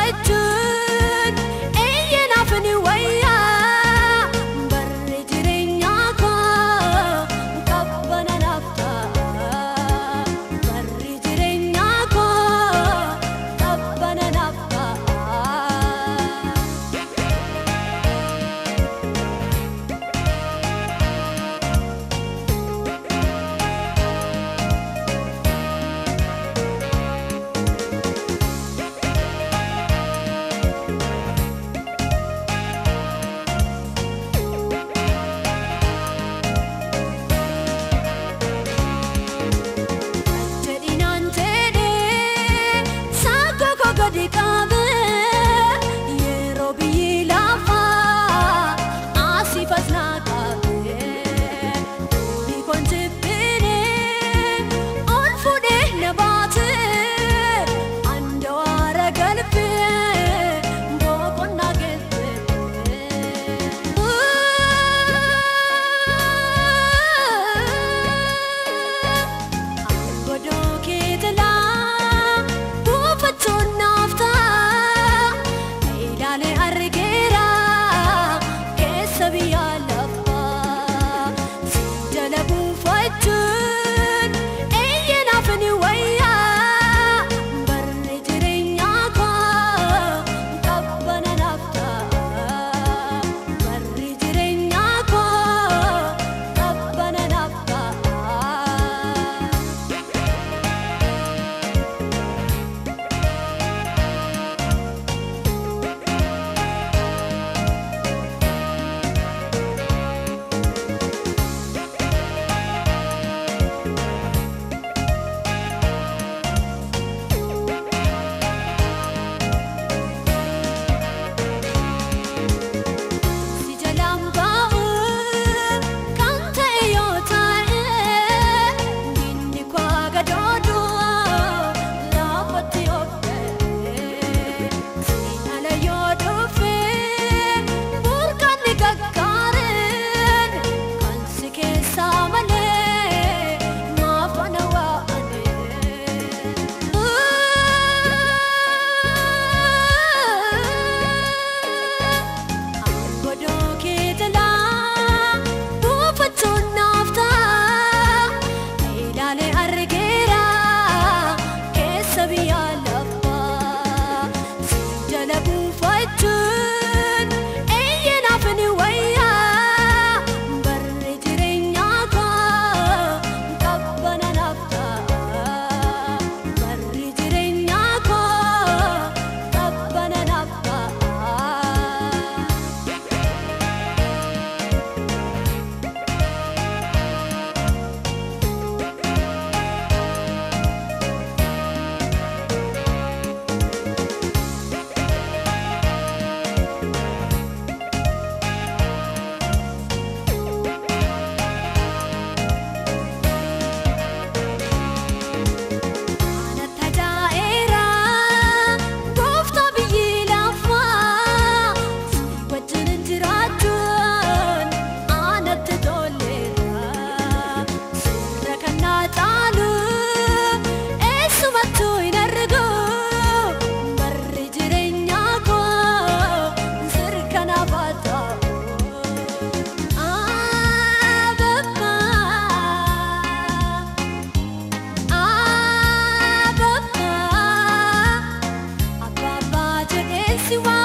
Buufachuun eeyyanaaf ni wayyaa barri jireenyaa koo qabbana naaf ta'a barri jireenyaa koo qabbana naaf ta'a. Jedhinaan jedhee saakoo koo gadi qabee yeroo biyyi lafaa asii fas naa qabee durii koon jibbinee ol fuudhee na baatee andawaara galfee boqonnaa galfee. Godoo keetilaa buufachuun naaf ta'a ilaalee argeera keessa biyya lafaa si jala buufachuun eeyyanaaf ni wayyaa barri jireenyaa koo qabbana naaf ta'a barri jireenyaa koo qabbana naaf ta'a. Si jalaan ba'u kan ta'e yoo ta'e inni koo gadoodu lafatti of ga'e si ala yoo dhufe burqaan ni gaggaareen kan si keessaa malee maaf ana waa'ane. Godoo keetilaa buufachuun naaf ta'a ilaalee argeera keessa biyya lafaa si jala buufachuun eeyyanaaf ni wayyaa barri jireenyaa koo qabbana naaf ta'a barri jireenyaa koo qabbana naaf ta'a. Ana tajaajila gooftaa biyyi lafaa si wajjin jiraachuun anatti toleera suuraa kan naa caalu eessumattuu hin argu barri jireenyaa koo sirka naaf haa ta'u. Ababa. Ababa jedhee si waama.